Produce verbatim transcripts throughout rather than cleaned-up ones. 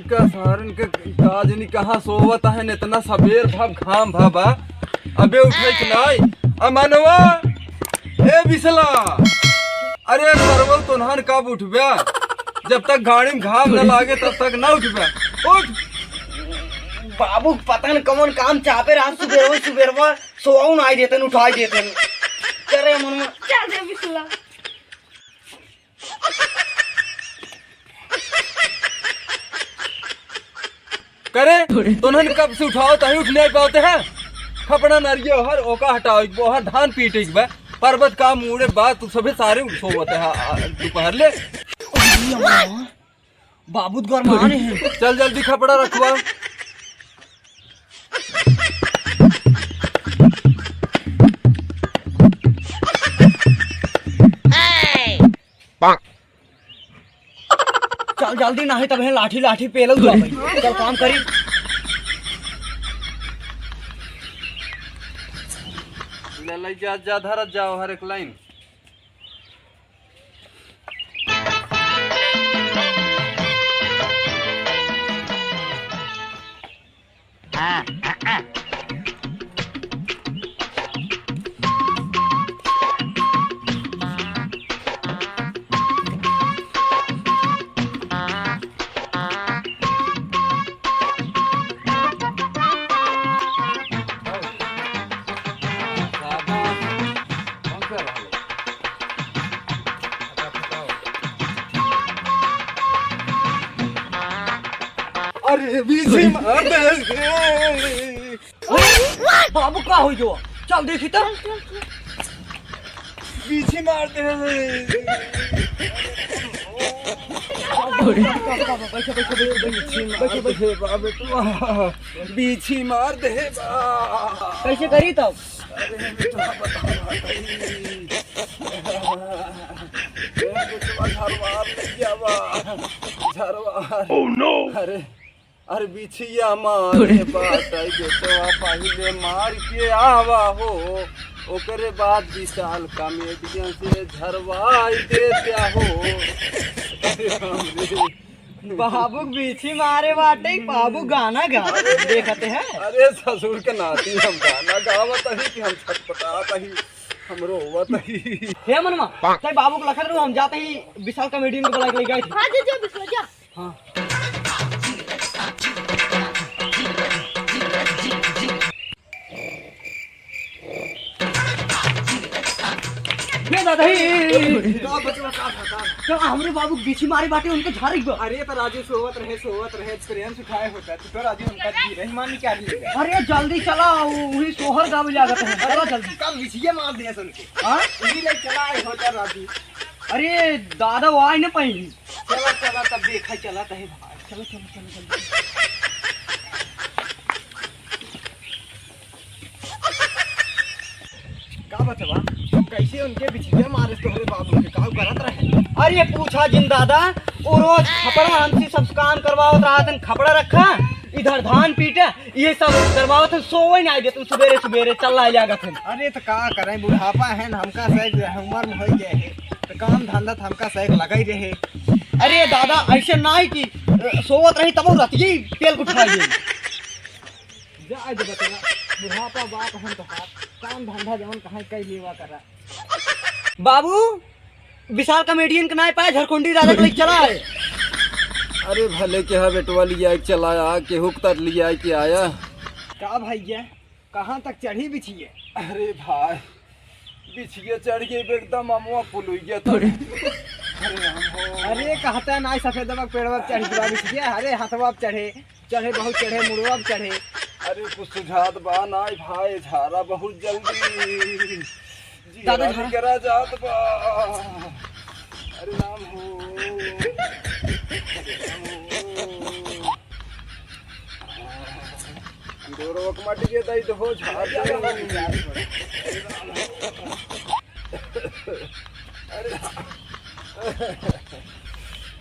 का सारन के का जनी कहाँ सोवत है, इतना सबेर भा घाम भा बा, अबे उठे के नाई। अमनवा, ए बिसला, अरे सरवल तोन्हन कब उठबे? जब तक गाड़ी में घाम न लागे तब तक न उठबे। उठ। बाबू पता न कौन काम चापे रहा सुबेरवा सुबेरवा, सोवाऊ ना आई देते न उठाई देते न। करे मनवा। चल रे बिसला। करे, तोन्हन कब से उठाओ, तहीं उठ नहीं पाते हैं। खपड़ा नरिया हर ओका हटाओ, एक बोहर धान पीटे के बा, पर्वत का मूड़े बा, तू सभे सारे सोवत है, आ, आ, दोपहर ले। बाबू तो गरमाने हैं। चल जल्दी खपड़ा रखवा। चल जल्दी, नाही तब है लाठी लाठी पेलऊ जा भाई। चल काम करी। ले, ले, जा, जा, धरत जाओ हर एक लाइन। अरे बीछी मार दे। बाबू का हो जो? चल देखी तो। बीछी मार दे। बैठो, बैठो, बैठो, बैठो, बीछी मार दे बा बेटवा। बीछी मार दे बा। कैसे करी तब? अरे बेटवा, बता भाई। ए बेटवा, झरवार ले गया बा। झरवार। Oh no! अरे अरे बिछिया मारे बाटै बेटवा पहिले मार के आवा हो, ओकरे बाद विशाल कॉमेडियन से झरवाई देत्या हो। अरे राम रे। बाबू बिछी मारे बाटै, बाबू गाना गा देखते हैं। अरे ससुर के नाती हम गाना गावत ही कि हम छटपटात ही, हम रोवत ही। हे मनमा, तै बाबू के लखत रहू, हम जात ही विशाल कॉमेडियन के बुलाइ के लइ गए थे। हाँ, जा, जा, बिस्वा, जा। हाँ। ये दादा, हे, हे, हे, हे। का बचवा, का था, का था? तो हमरे बाबू बिछी मारे बाटे, उनको झारे गो। अरे, तो राजू सोवत रहे, सोवत रहे, प्रेम से उठाए होता। तू तो राजू उनका जी रही, मान क्या नहीं। अरे, जल्दी चला, वो, वही सोहर गावे लागत है। चला जल्दी। कब बिछिए मार दिया सुन के। हाँ? वही ले चला आए होता राजू। अरे, दादा, वो आए ना पहली। चला, चला, तब देखा, चला, तहे भाई। चलो, चलो, चलो, जल्दी। का बचवा, कैसे उनके बिछिया मारे तोहरे बाबू के, का करत रहे? अरे, पूछा जिन दादा, वो रोज खपड़ा हमसे सब काम करवावत रहत हन, खपड़ा रखा, इधर धान पीटे, ये सब करवावत हन, सोवे नाहीं देत हन, सुबेरे सुबेरे चल्ला लागत हन। अरे, तो का करें, बुढ़ापा है न, हमका से उमर में होइ गए है, तो काम धंधा तो हमका से लगा ही रहे। अरे दादा, ऐसे नाहीं कि, अ, सोवत रही तब रतिये पेल के उठा ले। जा आज बतला, बुढ़ापा बाप हम तो हाथ, काम धंधा जवन कहाँ कई लेवा करा। बाबू, विशाल कॉमेडियन के नाय पाए, झारखंडी दादा के लेके चला है। अरे भले के हा बेटवा लिया के चला आ, केहू के तर लिया के आया। का भैया, कहाँ तक चढ़ी बिछिए? अरे भाई, बिछिए चढ़ गई एकदम अमवा पुलुई गया था। अरे राम हो। अरे कहता है नाई सफेदवा के पेड़वा पे चढ़ गया बिछिए, अरे हथवा पे चढ़े, चढ़े बहुत चढ़े, मुड़वा पे चढ़े। अरे कुछ सुझात बा नाई भाई, झारा बहुत जल्दी। दादा, जीरा झारा। निकरा जात बा। अरे राम हो। अरे राम हो। डोरवा के माटी के दाई तो हो झारा जात बा। अरे राम।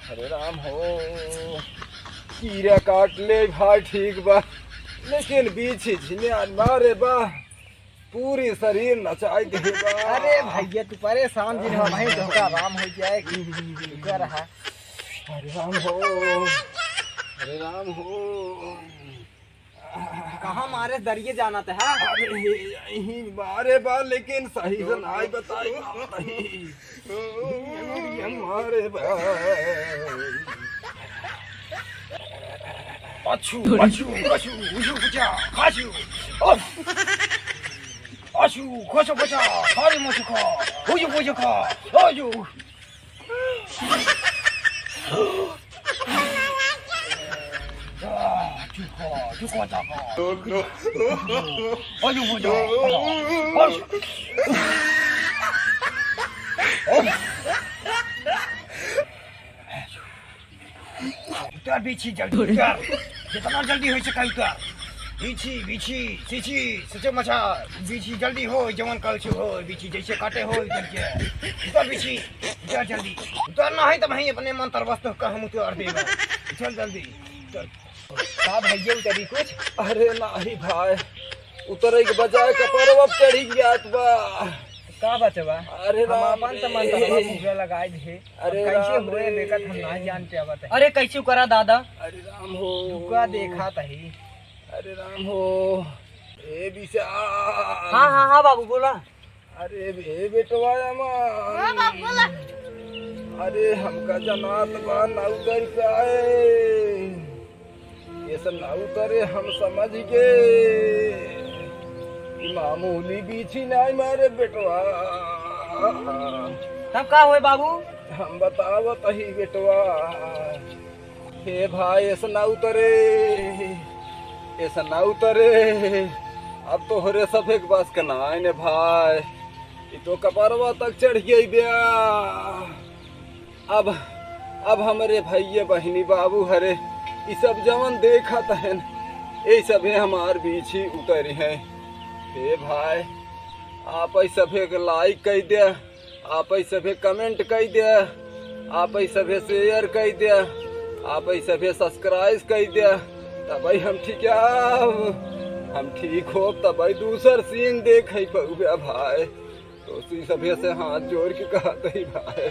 अरे राम हो। कीड़ा काट ले भाई ठीक बा, लेकिन बीछी झिनियान मारे बा। पूरी शरीर नचाई दे बा। अरे भैया, तू परेशान जिन हो भाई, तोहका आराम हो जाए, रुका रहा। अरे राम हो। अरे राम हो। कहाँ मारे दरिये जाना त है? अरे, यही मारे बा, लेकिन सही से नाई बताई। ये मारे बा। अछू, अछू, अछू, उछू, बुचा, खाचू। ओफ। अछू, खोचो, बुचा, खारी मछू खा। उजू, बुजू खा। उजू। उतार बीछी, जल्दी उतार, जितना जल्दी होइ सके उतार। बीछी, बीछी, सीछी, सचे मचा, बीछी जल्दी होइ, जवन कउछू होइ, बीछी जइसे काटे होइ, उतर के। उतार बीछी, उतार जल्दी। उतार नाहीं त भाई अपने मंत्र वस्तु का हम उतार देबा। चल जल्दी, उतर। का भइया उतरी कुछ? अरे नाहीं भाई, उतरे के बजाय कपरवा चढ़ी जात बा। का बचवा? अरे हम राम आपन त रे। मंत्रवा पूरा लगाइ दे। अरे अब कइसे राम होए रे। बेकत हम नाहीं जान पावत है। अरे कइसे करा दादा? अरे राम हो। रुका देखा तही। अरे राम हो। ए विशाल। हाँ, हाँ, हाँ बाबू बोला। अरे ए बेटवा अमन। हाँ बाबू बोला। अरे हमका जनात बा ना उतर पाए। ये सब ना उतरे हम समझ गए। ई मामूली बीछी नाहीं मारे बेटवा। तब का होए बाबू? हम बतावत ही बेटवा। हे भाई, ऐसा ना उतरे, ऐसा ना उतरे। अब तोहरे सभे के बस के नाहीं ने भाई, ई तो कपरवा तक चढ़ गई बया। अब, अब हमरे भइया बहिनी बाबू हरे, ई सब जवन देखत हन, ए सभे हमार बीछी उतरी हैं। हे भाई, आप ई सभे के like कइ दे, आप ई सभे comment कइ दे, आप ई सभे share कइ दे, आप ई सभे subscribe कइ दे, तबई हम ठीक आब, हम ठीक होब, तबई दूसर scene देखइ पउबे भाई। तो सी सभे से हाथ जोड़ के कहत ही भाई,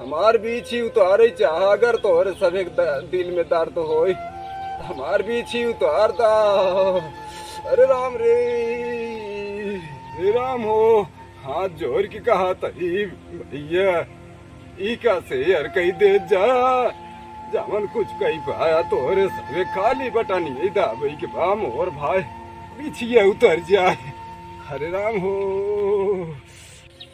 हमार बीछी उतारे चाह, अगर तोहरे सभे के द-, दिल में दर्द होई, तो हमार बीछी उतार दा। अरे राम रे, हे राम हो, हाथ जोड़ के कहत ही भइया, ई का share कइ दे जा, जवन कुछ कइ पाया तोहरे सभे खाली बटन ई दाबे के बा मोर भाई, बिछिया उतर जाए। हरे राम हो।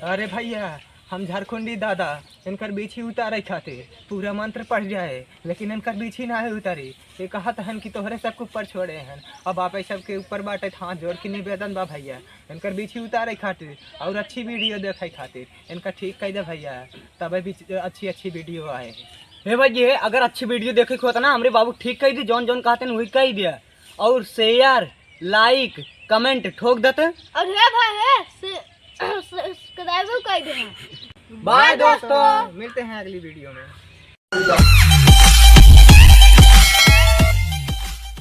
अरे भइया, हम झारखंडी दादा, इनकर बीछी उतारे खातिर पूरा मंत्र पढ़ जाए, लेकिन इनकर बीछी नाहीं उतारी। ये कहत हन कि तोहरे सबके ऊपर छोड़े हन। अब आप सबके ऊपर बाटे, हाथ जोड़ के निवेदन बा भइया, इनकर बीछी उतारे खातिर और अच्छी video देखे खातिर इनका ठीक कइ दे भइया, तबे भी अच्छी अच्छी video आए। हे भइया, अगर अच्छी video देखे के होता ना, हमरे बाबू ठीक कइ दे, जौन जौन कहते हैं वही कइ दे, और share, like, comment ठोक देते। और हे भाई, हे, से, subscribe कइ दे। Bye दोस्तों, मिलते हैं अगली video में।